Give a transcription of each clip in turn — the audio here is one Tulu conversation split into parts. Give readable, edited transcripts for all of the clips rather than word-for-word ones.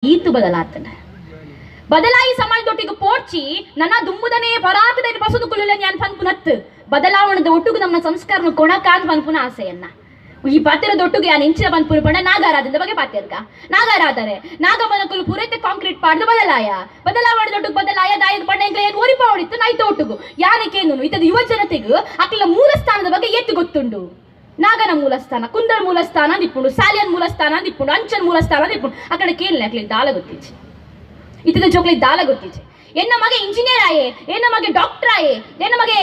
ಈತು ಬದಲಾತನ ಬದಲಾಯಿ ಸಮಾಜದೊಟ್ಟಿಗೆ ಪೋಡ್ಚಿ ನನ್ನ ದುಂಬುದನೇ ಪರಾತದ ಬಸದು ಕುಲ್ಲುಲೆ ಜ್ಞಾನ ಪನ್ಪುನತ್ ಬದಲಾವಣದ ಒಟ್ಟುಗು ನಮ್ಮ ಸಂಸ್ಕಾರನ ಕೊಣಕಾಂದ್ ಪನ್ಪುನ ಆಸೆಯನ್ನ ಈ ಪಾತ್ರದ ಯಾನ್ ಇಂಚಿನ ಪನ್ಪುನ ಪಂಡ ನಾಗಾರಾಧದ ಬಗ್ಗೆ ಪಾತ್ಯರ್ಗ ನಾಗಾರಾಧನೆ ನಾಗಮನಕುಲು ಪೂರೈತೆ ಕಾಂಕ್ರೀಟ್ ಪಾಡ್ದು ಬದಲಾಯ ಬದಲಾವಣೆ ಬದಲಾಯ ದಾಯದ ಪಂಡ ಎಂಕ್ಲೆ ಏನು ಒರಿಪ ಹೊಡಿತು ನಾಯ್ತ ಒಟ್ಟುಗು ಯಾನಕ್ಕೇನು ಇತದ ಯುವ ಜನತೆಗೂ ಅಕ್ಲ ಮೂಲ ಸ್ಥಾನದ ಬಗ್ಗೆ ಏತು ಗೊತ್ತುಂಡು. ನಾಗನ ಮೂಲಸ್ಥಾನ, ಕುಂದರ ಮೂಲಸ್ಥಾನ ದಿಪ್ಪುಂಡು, ಸಾಲಿಯನ್ ಮೂಲಸ್ಥಾನ ದಿಪ್ಪುಂಡು, ಅಂಚನ್ ಮೂಲಸ್ಥಾನ ದಿಪ್ಪುಂಡು. ಅಕಡೆ ಕೇಳಲೆ ಅಕ್ಲಿ ದಾಲ ಗೊತ್ತಿಚ್ಚಿ ಇತದ ಜೋಕ್ಲಿ ದಾಲ ಗೊತ್ತಿಚ್ಚಿ. ಎನ್ನ ಮಗೆ ಇಂಜಿನಿಯರ್ ಆಯೆ, ಎನ್ನ ಮಗೆ ಡಾಕ್ಟರ್ ಆಯೆ, ಎನ್ನ ಮಗೆ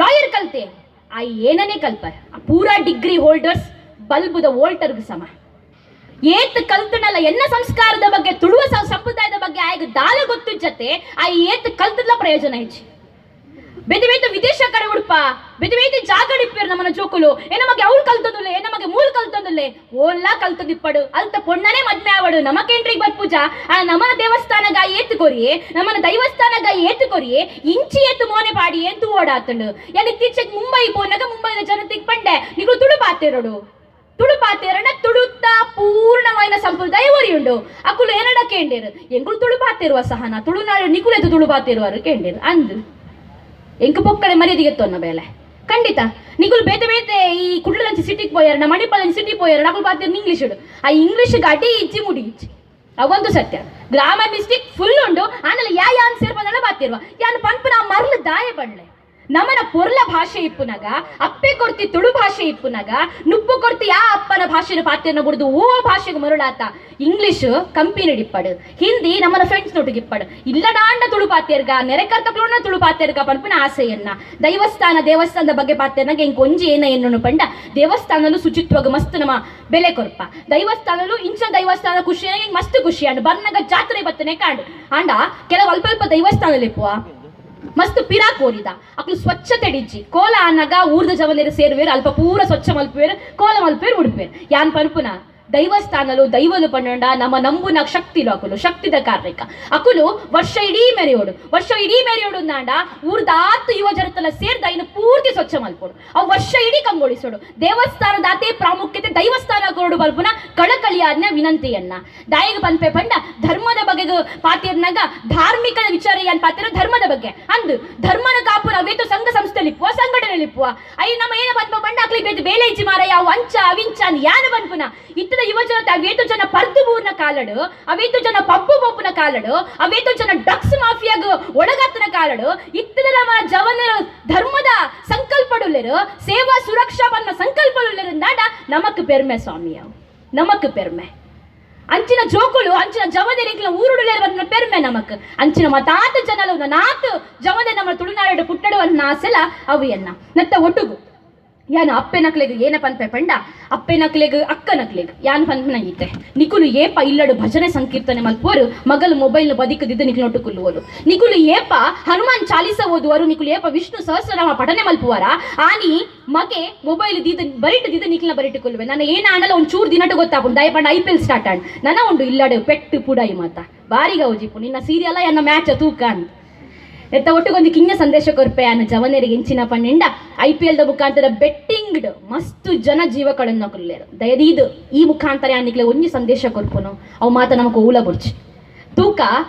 ಲಾಯರ್ ಕಲ್ತೆ ಆ ಏನನೇ ಕಲ್ಪರ್ ಪೂರಾ ಡಿಗ್ರಿ ಹೋಲ್ಡರ್ಸ್ ಬಲ್ಬುದ ವೋಲ್ಟರ್ಗ್ ಸಮ ಏತ್ ಕಲ್ತನಲ್ಲ ಎನ್ನ ಸಂಸ್ಕಾರದ ಬಗ್ಗೆ ತುಳುವ ಸಂಪ್ರದಾಯದ ಬಗ್ಗೆ ಆಯಗ ದಾಲ ಗೊತ್ತು ಜತೆ ಆ ಏತ್ ಕಲ್ತದ ಪ್ರಯೋಜನ ಹೆಚ್ಚು. ಬೇತೆ ಬೇತೆ ವಿದೇಶ ಕಡೆ ಉಡುಪ ಬೇತೆ ಬೇತೆ ಜಾಗ ಇಪ್ಪೇರು ನಮ್ಮನ ಜೋಕುಲು ಏ ನಮಗೆ ಅವ್ರು ಕಲ್ತದುಲ್ಲೆ, ಏ ನಮಗೆ ಮೂಲ ಕಲ್ತದುಲ್ಲೆ ಓಲ್ಲ ಕಲ್ತದಿಪ್ಪಡು ಅಲ್ತ ಪೊಣ್ಣನೇ ಮದ್ಮೆ ಆವಡು ನಮಕೇಂಟ್ರಿಗೆ ಬತ್ ಪೂಜಾ ಆ ನಮನ ದೇವಸ್ಥಾನಗ ಏತುಕೊರಿಯೇ ನಮನ ದೈವಸ್ಥಾನಗ ಏತುಕೊರಿಯೇ ಇಂಚಿ ಏತು ಮೋನೆ ಪಾಡಿ ಏತು ಓಡಾತಂಡು. ಯಾನ್ ಇತ್ತೀಚೆಗೆ ಮುಂಬೈ ಪೋನಾಗ ಮುಂಬೈದ ಜನತೆಗೆ ಪಂಡೆ ನಿಗಳು ತುಳು ಪಾತೇರಡು ತುಳು ಪಾತೇರಣ ತುಳುತ್ತ ಪೂರ್ಣವಾಯಿನ ಸಂಪ್ರದಾಯ ಒರಿಯುಂಡು ಅಕುಲು ಏನಡ ಕೇಂಡೇರು ಎಂಗುಳು ತುಳು ಪಾತೇರುವ ಸಹನ ತುಳುನಾಡು ನಿಕುಲೆದು ತುಳು ಪಾತೇರುವರು ಕೇಂಡೇರು ಅಂದು ಎಂಕು ಪೊಕ್ಕಡೆ ಮರ್ಯಾದೆಗೆ ತೊನ್ನ ಬೇಲೆ ಖಂಡಿತ ನಿಗುಲು ಬೇತೆ ಬೇತೆ ಈ ಕುಡ್ಲಂಚಿ ಸಿಟಿಗೆ ಪೋಯಾರ ಮಣಿಪಾಲಂಚಿ ಸಿಟಿ ಪೋಯಾರ ಅಕುಲು ಪಾತೇರು ಇಂಗ್ಲೀಷ್ ಆ ಇಂಗ್ಲೀಷ್ ಅಡಿ ಇಜ್ಜಿ ಮುಡಿ ಇಜ್ಜಿ ಅವೊಂದು ಸತ್ಯ. ಗ್ರಾಮರ್ ಮಿಸ್ಟೇಕ್ ಫುಲ್ ಉಂಡು ಆಮೇಲೆ ಯಾ ಯಾನ್ ಸೇರ್ಪಂದಳ ಬಾತಿರುವ ಯಾನ್ ಪನ್ಪುನ ಮರ್ಲು ದಾಯ ಬಣ್ಲೆ ನಮನ ಪೊರ್ಲ ಭಾಷೆ ಇಪ್ಪುನಗ ಅಪ್ಪೆ ಕೊರ್ತಿ ತುಳು ಭಾಷೆ ಇಪ್ಪುನಗ ನುಪ್ಪು ಕೊರ್ತಿ ಯಾ ಅಪ್ಪನ ಭಾಷೆನ ಪಾತೆನ ಬುಡ್ದು ಓ ಭಾಷೆಗೆ ಮರುಳಾತ ಇಂಗ್ಲೀಷ್ ಕಂಪನಿ ಇಪ್ಪಡು ಹಿಂದಿ ನಮ್ಮನ ಫ್ರೆಂಡ್ಸ್ ನೊಟ್ಟಿಗೆ ಇಪ್ಪಡು ಇಲ್ಲಡಾಂಡ ತುಳು ಪಾತೇರ್ಗ ನೆರೆಕರ್ತಕ್ಲೋಣ ತುಳು ಪಾತೇರ್ಗ ಪನ್ಪುನ ಆಸೆಯನ್ನ. ದೈವಸ್ಥಾನ ದೇವಸ್ಥಾನದ ಬಗ್ಗೆ ಪಾತೇರ್ನಾಗ ಇಂಕ ಒಂಜಿ ಏನ ಎನ್ನು ಪಂಡ ದೇವಸ್ಥಾನಲು ಶುಚಿತ್ವಾಗ ಮಸ್ತ್ ನಮ್ಮ ಬೆಲೆ ಕೊರ್ಪ ದೈವಸ್ಥಾನಲು ಇಂಚ ದೈವಸ್ಥಾನ ಖುಷಿ ಮಸ್ತ್ ಖುಷಿ ಅಂಡ್ ಬರ್ನಗ ಜಾತ್ರೆ ಬತ್ತನೆ ಕಾಂಡು ಅಂಡ ಕೆಲವು ಅಲ್ಪ ಅಲ್ಪ ದೈವಸ್ಥಾನಲಿಪ್ಪುವ ಮಸ್ತ್ ಪಿರಾಕ್ ಓರಿದ ಅಕ್ಲು ಸ್ವಚ್ಛತೆ ಡಿಜ್ಜಿ ಕೋಲ ಆನಗ ಊರ್ದ ಜವನೇರು ಸೇರುವೇರು ಅಲ್ಪ ಪೂರ ಸ್ವಚ್ಛ ಮಲ್ಪುವೇರು ಕೋಲ ಮಲ್ಪೇರು ಉಡುಪೇರು. ಯಾನ್ ಪನ್ಪುನ ದೈವಸ್ಥಾನಲು ದೈವಲು ಪಂಡ ನಮ್ಮ ನಂಬುನ ಶಕ್ತಿಲು ಅಕುಲು ಶಕ್ತಿದ ಕಾರ್ಯಕ ಅಕುಲು ವರ್ಷ ಇಡೀ ಮೆರೆಯೋಡು ವರ್ಷ ಇಡೀ ಮೆರೆಯೋಡು ಅಂದಾಂಡ ಊರ್ದ ಆತು ಯುವ ಜನತೆಲ್ಲ ಸೇರ್ದ ಇನ್ನು ಪೂರ್ತಿ ಸ್ವಚ್ಛ ಮಲ್ಪೋಡು ಅವು ವರ್ಷ ಇಡೀ ಕಂಗೊಳಿಸೋಡು. ದೇವಸ್ಥಾನದ ಅದೇ ಪ್ರಾಮುಖ್ಯತೆ ದೈವಸ್ಥಾನ ಕೊರಡು ಬಲ್ಪುನ ಕಳಕಳಿಯಾದ್ನ ವಿನಂತಿಯನ್ನ ದಾಯಿಗ ಪನ್ಪೆ ಪಂಡ ಧರ್ಮದ ಬಗೆಗೆ ಪಾತಿರ್ನಾಗ ಧಾರ್ಮಿಕ ವಿಚಾರ ಏನ್ ಪಾತಿರ ಧರ್ಮದ ಬಗ್ಗೆ ಅಂದು ಧರ್ಮನ ಕಾಪುನ ಅವೇತು ಸಂಘ ಸಂಸ್ಥೆ ಲಿಪ್ಪುವ ಸಂಘಟನೆ ಲಿಪ್ಪುವ ಅಯ್ಯ ನಮ್ಮ ಏನ ಪನ್ಪ ಪಂಡ ಅಕ್ಲಿ ಬೇತೆ ಬೇಲೆ ಇಜ್ಜಿ ಮಾರ ಯಾವ ಅಂಚ ಅವಿಂಚ ಯಾನ ಪನ್ಪುನ ಇತ್ತದ ಯುವ ಜನತೆ ಅವೇತು ಜನ ಪರ್ದು ಬೂರ್ನ ಕಾಲಡು ಅವೇತು ಜನ ಪಬ್ಬು ಬೊಪ್ಪುನ ಕಾಲಡು ಅವೇತು ಜನ ಡ್ರಗ್ಸ್ ಮಾಫಿಯಾಗ ಒಳಗಾತನ ಕಾಲಡು ಇತ್ತದ ನಮ್ಮ ಜವನರು ಧರ್ಮದ ಸಂಕಲ್ಪಡುಲ್ಲೇರು ಸೇವಾ ಸುರಕ್ಷಾ ಬನ್ನ ಸಂಕಲ್ಪಡುಲ್ಲೇರು ನಾಡ ನಮಕ್ ಪೆರ್ಮೆ ಸ್ವಾಮಿಯ ನಮಕ್ ಪೆರ್ಮೆ ಅಂಚಿನ ಜೋಕುಲು ಅಂಚಿನ ಜವನೆರಿಗ್ಲ ಊರುಡುಲೇರು ಬಂದ ಪೆರ್ಮೆ ನಮಕ್ ಅಂಚಿನ ಮತಾತ ಜನಲು ನಾತು ಜವನೆ ನಮ್ಮ ತುಳುನಾಡು ಪುಟ್ಟಡು ಅನ್ನ ಆಸೆಲ ಅವಿಯನ್ನ ನತ್ತ ಒಟ್ಟುಗು ಯಾನ್ ಅಪ್ಪೆ ನಕ್ಲೆಗ್ ಏನ ಪನ್ಪೆ ಪಂಡ ಅಪ್ಪೆ ನಕ್ಲೆಗ್ ಅಕ್ಕ ನಕ್ಲೆಗ್ ಯಾನ್ ಪನ್ಪನ ಈತೆ ನಿಕುಲು ಏಪ ಇಲ್ಲಡು ಭಜನೆ ಸಂಕೀರ್ತನೆ ಮಲ್ಪೋರು ಮಗಲು ಮೊಬೈಲ್ ಬದಿಕದಿದ್ದು ನಿಕ್ಲು ಕುಲ್ಲುವರು ನಿಕುಲು ಏಪ ಹನುಮಾನ್ ಚಾಲಿಸ ಓದುವರು ನಿಕುಲು ಏಪ ವಿಷ್ಣು ಸಹಸ್ರನಾಮ ಪಠನೆ ಮಲ್ಪುವರ ಆನಿ ಮಗೆ ಮೊಬೈಲ್ ದೀದ ಬರಿಟು ದಿದ್ದ ನಿಕ್ಲ ಬರಿಟು ಕೊಲ್ಲುವೆ ನಾನು ಏನ ಆಂಡಲ ಒಂದು ಚೂರು ದಿನಟು ಗೊತ್ತಾಪುಂಡು ದಯಪಂಡ ಐಪಿಎಲ್ ಸ್ಟಾರ್ಟ್ ಆಂಡ್ ನನ ಉಂಡು ಇಲ್ಲಡು ಪೆಟ್ಟು ಪುಡಾಯಿ ಮಾತ ಬಾರಿಗ ಓಜಿಪು ನಿನ್ನ ಸೀರಿಯಲ್ಲ ಎನ್ನ ಮ್ಯಾಚ್ ತೂಕ ಅಂತ ಎತ್ತ ಒಟ್ಟುಗೊಂದು ಕಿಂಗ ಸಂದೇಶ ಕೊರ್ಪೆ ಅನ್ನ ಜವನರಿಗೆ ಇಂಚಿನ ಪನ್ನಿಂಡ ಐಪಿಎಲ್ the ಮುಖಾಂತರ ಬೆಟ್ಟಿಂಗ್ಡ್ ಮಸ್ತ್ ಜನ ಜೀವಗಳನ್ನು ಕೊಲ್ಲೇರು ದಯದೀದು ಈ ಮುಖಾಂತರ ನಿಕ್ಲೆ ಒಂಜಿ ಸಂದೇಶ ಕೊರ್ಪುನು ಅವು ಮಾತ ನಮಕ್ ಊಲ ಬುಡ್ಚಿ ತೂಕ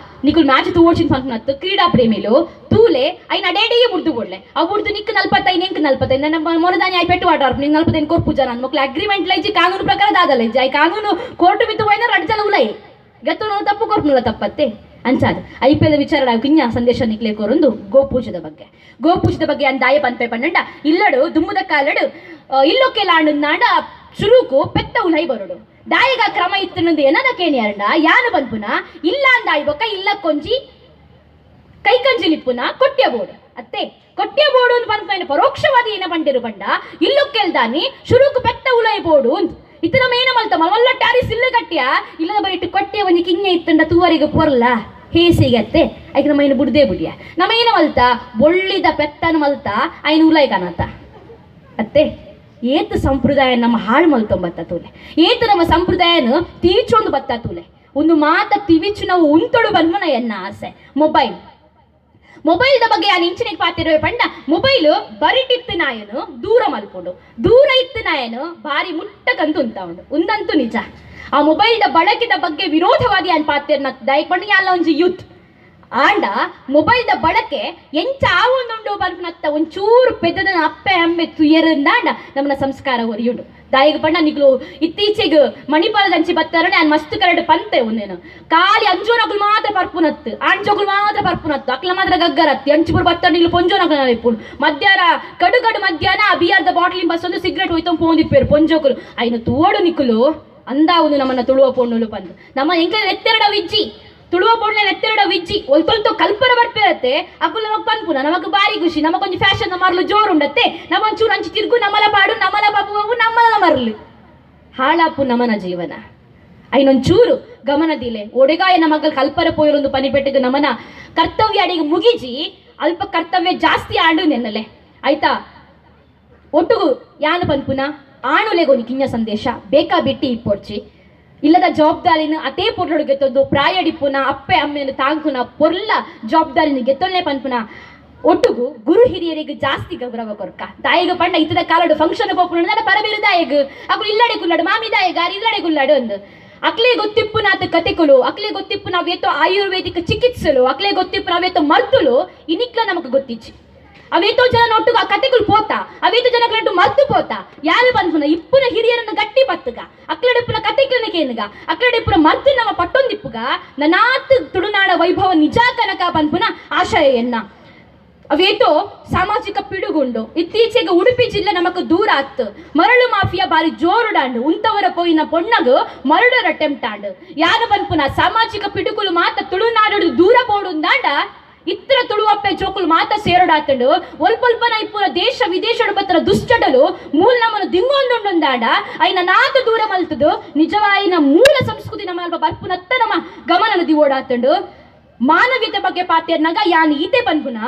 ನಿಕುಲ್ ಮ್ಯಾಚ್ ತೂವೋಡ್ಚಿನ ಪನ್ಪುನತ್ತು ಕ್ರೀಡಾ ಪ್ರೇಮಿಲು ತೂಲೆ ಐನ ಅಡೇಡಿಗೆ ಬುಡ್ದು ಕೊಡ್ಲೆ ಅವು ಬುಡ್ದು ನಿಕ್ 45 ಎಂಕ್ 45 ನನ್ನ ಮೊರದಾನಿ I ಪೆಟ್ಟು ಆಟ ನಿಂಗೆ 45 ಕೊರ್ಪು ಜನ ಮಕ್ಳು ಅಗ್ರಿಮೆಂಟ್ ಲೈಜಿ ಕಾನೂನು ಪ್ರಕಾರ ದಾದಲ್ಲ ಇಜ್ಜಿ I ಕಾನೂನು ಕೋರ್ಟ್ ಬಿತ್ತು ಹೋಯ್ನ ರಡ್ ಜನ ಉಲೈ ಗತ್ತು ನಾವು ತಪ್ಪು ಕೊರ್ಪುನಲ್ಲ ತಪ್ಪತ್ತೆ ಅಂಚಾದ ಐಪಿಎಲ್ ವಿಚಾರ ಕಿಂಜ ಸಂದೇಶ ನಿಕ್ಲೆ ಕೋರೊಂದು ಗೋಪೂಜದ ಬಗ್ಗೆ ಗೋಪೂಜದ ಬಗ್ಗೆ ಅಂದಾಯ ಪನ್ಪೆ ಪನ್ನಂಡ ಇಲ್ಲಡು ದುಮ್ಮುದ ಕಾಲಡು ಇಲ್ಲೊಕ್ಕೆಲ್ಲ ನಾಡ ಚುರುಕು ಪೆತ್ತ ಉಲೈ ಬರೋಡು ದಾಯಿಗ ಕ್ರಮ ಇತ್ತು ಏನದ ಕೇಣಿಯಾರಂಡ ಯಾನು ಪನ್ಪುನ ಇಲ್ಲ ಅಂದಾಯಿ ಬೊಕ್ಕ ಇಲ್ಲ ಕೊಂಜಿ ಕೈಕಂಜಿಲಿಪ್ಪುನ ಕೊಟ್ಯ ಬೋಡು ಅತ್ತೆ ಕೊಟ್ಯ ಬೋಡು ಅಂತ ಪನ್ಪು ಪರೋಕ್ಷವಾದ ಏನ ಪಂಡಿರು ಪಂಡ ಇಲ್ಲೊಕ್ಕೆಲ್ದಾನಿ ಶುರುಕು ಪೆತ್ತ ಉಲೈ ಬೋಡು ಅಂತ ಇತ್ತ ನಮ್ಮ ಏನ ಮಲ್ತ ಮಲ್ಲ ಟ್ಯಾರಿಸ್ ಇಲ್ಲ ಕಟ್ಟಿಯ ಇಲ್ಲದ ಬರಿಟ್ಟು ಕೊಟ್ಟೆ ಒಂಜಿ ಕಿಂಗೆ ಇತ್ತಂಡ ತೂವರಿಗೆ ಪೊರ್ಲ ಹೇಸಿಗತ್ತೆ ಐಕ್ ನಮ್ಮ ಏನು ಬುಡ್ದೇ ಬುಡಿಯ ನಮ್ಮ ಏನ ಮಲ್ತ ಬೊಳ್ಳಿದ ಪೆತ್ತನ ಮಲ್ತ ಐನು ಉಲೈ ಕಾಣತ ಅತ್ತೆ ಏತು ಸಂಪ್ರದಾಯ ನಮ್ಮ ಹಾಳು ಮಲ್ತೊಂಬತ್ತ ತೂಲೆ ಏತು ನಮ್ಮ ಸಂಪ್ರದಾಯನು ತೀಚೊಂದು ಬತ್ತ ತೂಲೆ ಒಂದು ಮಾತ ತಿವಿಚು ನಾವು ಉಂತೊಡು ಬನ್ಮನ ಎನ್ನ ಆಸೆ. ಮೊಬೈಲ್ ಮೊಬೈಲ್ದ ಬಗ್ಗೆ ಯಾನ್ ಇಂಚಿನೆಗ್ ಪಾತಿರುವೆ ಪಂಡ ಮೊಬೈಲ್ ಬರಿಟಿತ್ತು ನಾಯನು ದೂರ ಮಲ್ಪೊಂಡು ದೂರ ಇತ್ತು ನಾಯನು ಬಾರಿ ಮುಟ್ಟಕಂತು ಉಂತ ಉಂಡು ಉಂದಂತೂ ನಿಜ. ಆ ಮೊಬೈಲ್ದ ಬಳಕೆದ ಬಗ್ಗೆ ವಿರೋಧವಾದಿ ಅನ್ ಪಾತೆರ್ನ ದಯಕೊಂಡು ಯಾಲ ಒಂಜಿ ಯೂತ್ ಆಂಡ ಮೊಬೈಲ್ದ ಬಳಕೆ ಎಂಚ ಆವೊಂದುಂಡು ಪನ್ಪುನತ್ತ ಒಂಚೂರು ಪೆದ್ದದ ಅಪ್ಪೆ ಅಮ್ಮೆ ತುಯರಿಂದಾಂಡ ನಮ್ಮನ ಸಂಸ್ಕಾರ ಒರಿಯುಂಡು. ದಾಯಿಗೆ ಪಂಡ ನಿಕ್ಲು ಇತ್ತೀಚೆಗೆ ಮಣಿಪಾಲದಂಚಿ ಬತ್ತಾರಣ ನಾನು ಮಸ್ತ್ ಕರಡು ಪಂತೆ ಒಂದೇನು ಖಾಲಿ ಅಂಜೋನಗುಲು ಮಾತ್ರ ಪರ್ಪುನತ್ತು ಆಂಜೋಗುಲು ಮಾತ್ರ ಪರ್ಪುನತ್ತು ಅಕ್ಲ ಮಾತ್ರ ಗಗ್ಗರತ್ತಿ ಅಂಚಿಪುರು ಬತ್ತಾರ ನಿಕ್ಲು ಪೊಂಜೋನಗುಲು ಇಪ್ಪುಡು ಮಧ್ಯಾಹ್ನ ಕಡು ಕಡು ಮಧ್ಯಾಹ್ನ ಆ ಬಿಯರ್ದ ಬಾಟ್ಲಿನ ಬಸ್ ಒಂದು ಸಿಗರೇಟ್ ಹೋಯ್ತು ಪೋಂದಿಪ್ಪೇರು ಪೊಂಜೋಕುಲು ಐನು ತೋಡು ನಿಕ್ಕುಲು ಅಂದಾವುದು ನಮ್ಮನ್ನ ತುಳುವ ಪೊಣ್ಣುಲು ಬಂದು ನಮ್ಮ ಎಂಕ್ಲ ಎತ್ತೆರಡ ವಿಜ್ಜಿ ತುಳುವ ಪೊಣ್ಣೆ ಎತ್ತೆರಡ ವಿಜ್ಜಿ ಒಲ್ತೊಲ್ತೊ ಕಲ್ಪನ ಬರ್ಪಿರತ್ತೆ ಅಕುಲು ನಮಗ್ ಪನ್ಪುನ ನಮಗ್ ಬಾರಿ ಖುಷಿ ನಮಗೊಂಜಿ ಫ್ಯಾಷನ್ ಮರಲು ಜೋರುಂಡತ್ತೆ ನಮ್ಮೊಂಚೂರು ಅಂಚಿ ತಿರ್ಗು ನಮ್ಮಲ ಪಾಡು ನಮ್ಮಲ ಪಾಪು ನಮ್ಮಲ ಮರಲು ಹಾಳಾಪು ನಮನ ಜೀವನ. ಐನೊಂಚೂರು ಗಮನದಿಲೆ ಒಡೆಗಾಯ ನಮಗಲ್ ಕಲ್ಪರ ಪೋಯರೊಂದು ಪನಿಪೆಟ್ಟಿಗೆ ನಮನ ಕರ್ತವ್ಯ ಅಡಿಗೆ ಮುಗಿಜಿ ಅಲ್ಪ ಕರ್ತವ್ಯ ಜಾಸ್ತಿ ಆಂಡು ನೆನ್ನಲೆ ಆಯ್ತಾ. ಒಟ್ಟುಗು ಯಾನು ಪನ್ಪುನ ಆಣುಲೆಗೊಂದು ಕಿಂಜ ಸಂದೇಶ ಬೇಕಾ ಬಿಟ್ಟಿ ಇಪ್ಪೊಡ್ಚಿ ಇಲ್ಲದ ಜವಾಬ್ದಾರಿನ ಅತೇ ಪೊರ್ಲುಡು ಗೆತ್ತೊಂದು ಪ್ರಾಯಡಿಪ್ಪುನ ಅಪ್ಪೆ ಅಮ್ಮೆಯನ್ನು ತಾಂಕುನ ಪೊರ್ಲ ಜವಾಬ್ದಾರಿನ ಗೆತ್ತೊನ್ನೆ ಪನ್ಪುನ ಒಟ್ಟುಗು ಗುರು ಹಿರಿಯರಿಗೆ ಜಾಸ್ತಿ ಗೌರವ ಕೊರ್ಕ. ತಾಯಿಗೆ ಪಂಡ ಇತ್ತದ ಕಾಲಡು ಫಂಕ್ಷನ್ ಪೋಪುನ ಪರಬೇರು ದಾಯಗ್ ಅಕುಲು ಇಲ್ಲಡೆ ಕುಲ್ಲಾಡು ಮಾಮಿ ದಾಯಗ ಇಲ್ಲಡೆ ಕುಲ್ಲಾಡು ಅಂದು ಅಕ್ಲೇ ಗೊತ್ತಿಪ್ಪುನಾತ ಕತೆಕುಲು ಅಕ್ಲೇ ಗೊತ್ತಿಪ್ಪು ನಾವೇತೋ ಆಯುರ್ವೇದಿಕ ಚಿಕಿತ್ಸಲು ಅಕ್ಲೇ ಗೊತ್ತಿಪ್ಪು ನಾವೇತೋ ಮರ್ತುಲು ಇನಿಕ್ಲ ನಮಕ್ ಗೊತ್ತಿಚ್ಚಿ ಅವೇತೋ ಜನ ಒಟ್ಟುಗು ಆ ಕತೆಗಳು ಪೋತಾ ಅವೇತೋ ಜನಗಳಂಟು ಮರ್ತು ಪೋತಾ ಯಾರು ಪನ್ಪುನ ಇಪ್ಪುನ ಹಿರಿಯರನ್ನು ಗಟ್ಟಿ ಪತ್ತುಗ ಅಕ್ಲಡಿಪ್ಪುನ ಕತೆಗಳನ್ನ ಕೇನುಗ ಅಕ್ಲಡಿಪ್ಪುನ ಮರ್ತು ನಮ್ಮ ಪಟ್ಟೊಂದಿಪ್ಪುಗ ನನಾತ್ ತುಳುನಾಡ ವೈಭವ ನಿಜ ಕನಕ ಪನ್ಪುನ ಆಶಯ ಎನ್ನ. ಅವೇತೋ ಸಾಮಾಜಿಕ ಪಿಡುಗುಂಡು ಇತ್ತೀಚೆಗೆ ಉಡುಪಿ ಜಿಲ್ಲೆ ನಮಕ್ ದೂರ ಆತ್ತು ಮರಳು ಮಾಫಿಯಾ ಬಾರಿ ಜೋರುಡಾಂಡು ಉಂತವರ ಪೋಯಿನ ಪೊಣ್ಣಗು ಮರಡರ ಅಟೆಂಪ್ಟ್ ಆಂಡು ಯಾರು ಪನ್ಪುನ ಸಾಮಾಜಿಕ ಪಿಡುಗುಲು ಮಾತ ತುಳುನಾಡು ದೂರ ಪೋಡುಂದಾಂಡ ಇತರ ತುಳುವಪ್ಪೆ ಜೋಕುಲು ಮಾತ ಸೇರಡಾತಂಡು ಒಲ್ಪಲ್ಪನ ಇಪ್ಪುನ ದೇಶ ವಿದೇಶಡು ಬತ್ತರ ದುಶ್ಚಡಲು ಮೂಲ ನಮ್ಮನ್ನು ದಿಂಗೊಂದುಂಡಾಂಡ ಐನ ನಾತ ದೂರ ಮಲ್ತದು ನಿಜವಾಯಿನ ಮೂಲ ಸಂಸ್ಕೃತಿ ನಮ್ಮ ಅಲ್ಪ ಬರ್ಪುನತ್ತ ನಮ್ಮ ಗಮನ ದಿವೋಡಾತಂಡು. ಮಾನವೀಯತೆ ಬಗ್ಗೆ ಪಾತೆರ್ನಾಗ ಯಾನ್ ಈತೆ ಪನ್ಪುನ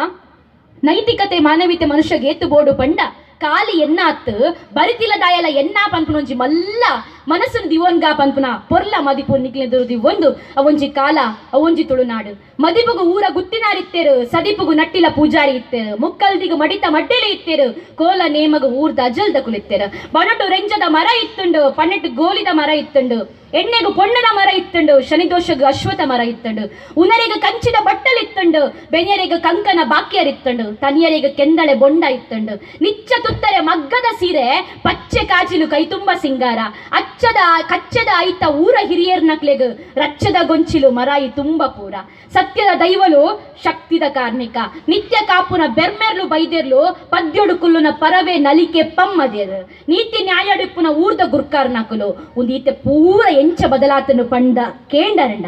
ನೈತಿಕತೆ ಮಾನವೀಯತೆ ಮನುಷ್ಯಗೆ ಏತು ಬೋಡು ಪಂಡ ಕಾಲಿ ಎನ್ನಾತ್ ಬರಿತಿಲ್ಲದಾಯಲ ಎನ್ನ ಪನ್ಪುನ ಒಂಜಿ ಮಲ್ಲ ಮನಸ್ಸನ್ನು ದಿವೊನ್ಗ ಪನ್ಪುನ ಪೊರ್ಲ ಮದಿಪು ನಿಕ್ಲೆದುರು ದಿವೊಂದು ಅವೊಂಜಿ ಕಾಲ ಅವೊಂಜಿ ತುಳುನಾಡು. ಮದಿಪುಗು ಊರ ಗುತ್ತಿನಾರಿತ್ತೇರು ಸದಿಪುಗು ನಟ್ಟಿಲ ಪೂಜಾರಿ ಇತ್ತೇರು ಮುಕ್ಕಲ್ದಿಗು ಮಡಿತ ಮಡ್ಡೆಲೆ ಇತ್ತೇರು ಕೋಲ ನೇಮಗು ಊರ್ದ ಅಜಲ್ದ ಕುಲಿತ್ತೇರು ಬನಟು ರೆಂಜದ ಮರ ಇತ್ತುಂಡು ಪನ್ನೆಟ್ಟು ಗೋಲಿದ ಮರ ಇತ್ತುಂಡು ಎಣ್ಣೆಗು ಪೊಣ್ಣದ ಮರ ಇತ್ತುಂಡು ಶನಿದೋಷಗು ಅಶ್ವಥ ಮರ ಇತ್ತುಂಡು ಉನರಿಗು ಕಂಚಿದ ಬಟ್ಟಲಿತ್ತುಂಡು ಬೆನಿಯರಿಗು ಕಂಕನ ಬಾಕ್ಯರಿತ್ತುಂಡು ತನಿಯರಿಗು ಕೆಂದಳೆ ಬೊಂಡ ಇತ್ತುಂಡು ನಿಚ್ಚ ತುತ್ತರೆ ಮಗ್ಗದ ಸೀರೆ ಪಚ್ಚೆ ಕಾಜಿಲು ಕೈತುಂಬ ಸಿಂಗಾರ ಅಚ್ಚದ ಕಚ್ಚದ ಐತ ಊರ ಹಿರಿಯರ್ನಕ್ಲೆಗು ರಚ್ಚದ ಗೊಂಚಿಲು ಮರಾಯಿ ತುಂಬ ಪೂರ ಸತ್ಯದ ದೈವಲು ಶಕ್ತಿದ ಕಾರ್ಮಿಕ ನಿತ್ಯ ಕಾಪುನ ಬೆರ್ಮೆರ್ಲು ಬೈದೆರ್ಲು ಪದ್ಯೋಡು ಕುಲ್ಲುನ ಪರವೆ ನಲಿಕೆ ಪಮ್ಮದೇರು ನೀತಿ ನ್ಯಾಯಡಿಪ್ಪುನ ಊರ್ದ ಗುರ್ಕಾರ್ನಕುಲು ಒಂದು ಈತೆ ಪೂರ ಎಂಚ ಬದಲಾತನು ಪಂಡ ಕೇಂಡರಂಡ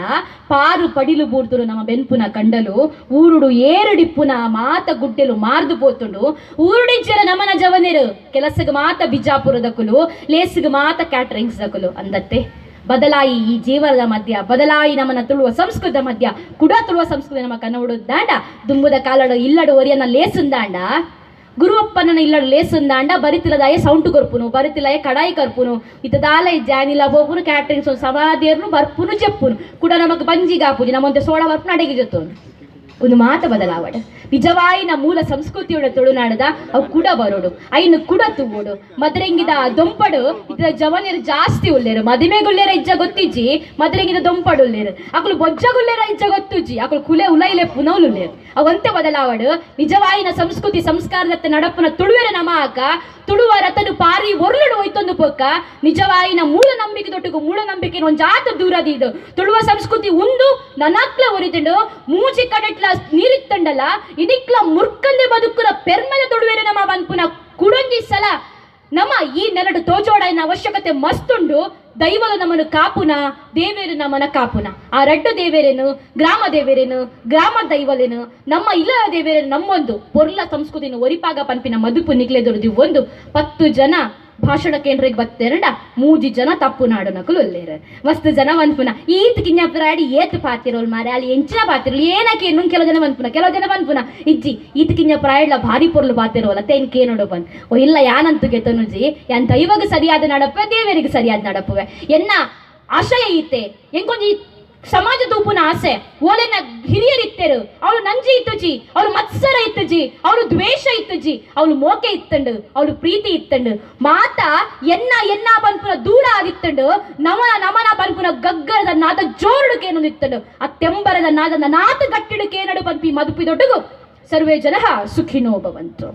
ಪಾರು ಪಡಿಲು ಬೂರ್ತುಲು ನಮ್ಮ ಬೆನ್ಪುನ ಕಂಡಲು ಊರುಡು ಏರುಡಿಪ್ಪುನ ಮಾತ ಗುಡ್ಡೆಲು ಮಾರ್ದು ಪೋತುಂಡು ಊರುಡಿಜ್ಜರ ನಮನ ಜವನೆರು ಕೆಲಸಗ ಮಾತ ಬಿಜಾಪುರದ ಕುಲು ಲೇಸಿಗೆ ಮಾತ ಕ್ಯಾಟರಿಂಗ್ಸ್ ದಕುಲು ಅಂದತ್ತೆ. ಬದಲಾಯಿ ಈ ಜೀವನದ ಮಧ್ಯ ಬದಲಾಯಿ ನಮ್ಮನ್ನ ತುಳುವ ಸಂಸ್ಕೃತ ಮಧ್ಯ ಕುಡ ತುಳುವ ಸಂಸ್ಕೃತಿ ನಮ್ಮ ಕನ್ನಡ ದಾಂಡ ದುಂಬುದ ಕಾಲಡು ಇಲ್ಲಡು ಒರಿಯನ ಲೇಸುಂದಾಂಡ ಗುರುವಪ್ಪನ ಇಲ್ಲಡು ಲೇಸುಂದಾಂಡ ಬರಿತಿಲದಾಯ ಸೌಂಟು ಕೊರ್ಪುನು ಬರಿತಿಲಾಯ ಕಡಾಯಿ ಕರ್ಪುನು ಇತದಾಲ ಜಾನಿಲ ಬೋಪುನು ಕ್ಯಾಟರಿಂಗ್ಸ್ ಸಮಾಧಿಯರ್ನು ಬರ್ಪುನು ಚೆಪ್ಪುನು ಕೂಡ ನಮಗ್ ಬಂಜಿಗಾಪುಜಿ ನಮ್ಮಂತೆ ಸೋಳ ಬರ್ಪುನ ಅಡಿಗೆ ಜೊತ್ತೋನು ಒಂದು ಮಾತ ಬದಲಾವಡ ನಿಜವಾಯಿನ ಮೂಲ ಸಂಸ್ಕೃತಿಯೋಡ ತುಳುನಾಡದ ಅವು ಕುಡ ಬರೋಡು ಐನು ಕುಡ ತೂವೋಡು ಮದ್ರೆಂಗಿದ ದೊಂಪಡು ಇದ ಜವನಿರು ಜಾಸ್ತಿ ಉಲ್ಲೇರು ಮದಿಮೆಗುಲ್ಲೇರ ಇಜ್ಜ ಗೊತ್ತಿಜ್ಜಿ ಮದ್ರೆಂಗಿದ ದೊಂಪಡು ಉಲ್ಲೇರು ಅಕುಲು ಬೊಜ್ಜಗುಲ್ಲೇರ ಇಜ್ಜ ಗೊತ್ತುಜ್ಜಿ ಅಕುಲು ಕುಲೆ ಉಲೈಲೆ ಪುನೌಲುಲ್ಲೇರು ಅವಂತೆ ಬದಲಾವಡು ನಿಜವಾಯಿನ ಸಂಸ್ಕೃತಿ ಸಂಸ್ಕಾರದತ್ತ ನಡಪುನ ತುಳುವೆರ ನಮ ಆಕ ತುಳುವ ರತನು ಪಾರಿ ಒರ್ಲುಡು ಒಯ್ತೊಂದು ಪೊಕ್ಕ ನಿಜವಾಯಿನ ಮೂಲ ನಂಬಿಕೆ ದೊಟ್ಟುಗು ಮೂಲ ನಂಬಿಕೆ ಒಂಜಾತ ದೂರದಿದು ತುಳುವ ಸಂಸ್ಕೃತಿ ಉಂದು ನನಕ್ಲ ಒರಿತುಂಡು ಮೂಜಿ ಕಡೆಟ್ಲ ನೀರಿತ್ತಂಡಲ್ಲ ಇನಿಕ್ಲ ಮುರ್ಕಂದೆ ಬದುಕುನ ಪೆರ್ಮದ ತುಳುವೆರ ನಮ್ಮ ಬನ್ಪುನ ಕುಡೊಂಜಿ ಸಲ ನಮ್ಮ ಈ ನೆರಡು ತೋಜೋಡೈನ ಅವಶ್ಯಕತೆ ಮಸ್ತುಂಡು. ದೈವದ ನಮ್ಮನ್ನು ಕಾಪುನ ದೇವೇರು ನಮ್ಮನ ಕಾಪುನ ಆ ರಡ್ಡು ದೇವೇರೇನು ಗ್ರಾಮ ದೇವೇರೇನು ಗ್ರಾಮ ದೈವಲೇನು ನಮ್ಮ ಇಲ್ಲ ದೇವೇರೇನು ನಮ್ಮೊಂದು ಪೊರ್ಲ ಸಂಸ್ಕೃತಿನ ಒರಿಪಾಗ ಪನ್ಪಿನ ಮದುಪು ನಿಕ್ಲೆದೊರದಿ ಒಂದು 10 ಜನ ಭಾಷಣ ಕೇಂದ್ರಕ್ಕೆ ಬತ್ತೆರಂಡ 3 ಜನ ತಪ್ಪು ನಾಡು ನಕಲು ಉಲ್ಲೇರ ಮಸ್ತ್ ಜನ ವನ್ಪುನ ಈತ್ ಕಿഞ്ഞಾಪುರಾಡಿ ಏತ್ ಪಾತಿರೋಲ್ ಮಾರೆ ಅಲ್ಲಿ ಎಂಚಿನ ಪಾತಿರೋಲ್ ಏನಕ್ಕೆ ಇನ್ನೊಂದು ಕೆಲವು ಜನ ವನ್ಪುನ ಕೆಲವು ಜನ ವನ್ಪುನ ಇಜ್ಜಿ ಈತ್ ಕಿഞ്ഞಾಪುರಾಡ್ಲ ಭಾರಿ ಪೊರ್ಲು ಪಾತಿರೋಲ್ಲ ತೇನ್ ಕೇನೋಡು ಬಂದ್ ಓ ಇಲ್ಲ ಯಾನಂತು ಗೆತನುಜಿ ಯಾನ್ ದೈವಗ ಸರಿಯಾದ ನಡಪುವೆ ದೇವರಿಗೆ ಸರಿಯಾದ ನಡಪುವೆ ಎನ್ನ ಆಶಯ ಈತೆ ಎಂಕೊಂಜಿ ಸಮಾಜ ತೂಪುನ ಆಸೆ. ಓಲೆನ ಹಿರಿಯರಿತ್ತೆರು ಅವಳು ನಂಜಿ ಇತ್ತುಜಿ, ಅವಳು ಮತ್ಸರ ಇತ್ತುಜಿ, ಅವಳು ದ್ವೇಷ ಇತ್ತುಜಿ, ಅವಳು ಮೋಕೆ ಇತ್ತಂಡು, ಅವಳು ಪ್ರೀತಿ ಇತ್ತಂಡು. ಮಾತ ಎನ್ನ ಎನ್ನ ಪನ್ಪುನ ದೂರ ಆದಿತ್ತಂಡು, ನಮನ ನಮನ ಪನ್ಪುನ ಗಗ್ಗರದ ನಾದ ಜೋರುಡು ಕೇನೊಂದಿತ್ತಂಡು, ಆ ತೆಂಬರದ ನಾದ ನಾತ ಗಟ್ಟಿಡು ಕೇನಡು ಪನ್ಪಿ ಮದುಪಿ ದೊಡ್ಡಗು ಸರ್ವೇ ಜನಃ ಸುಖಿನೋ ಭವಂತು.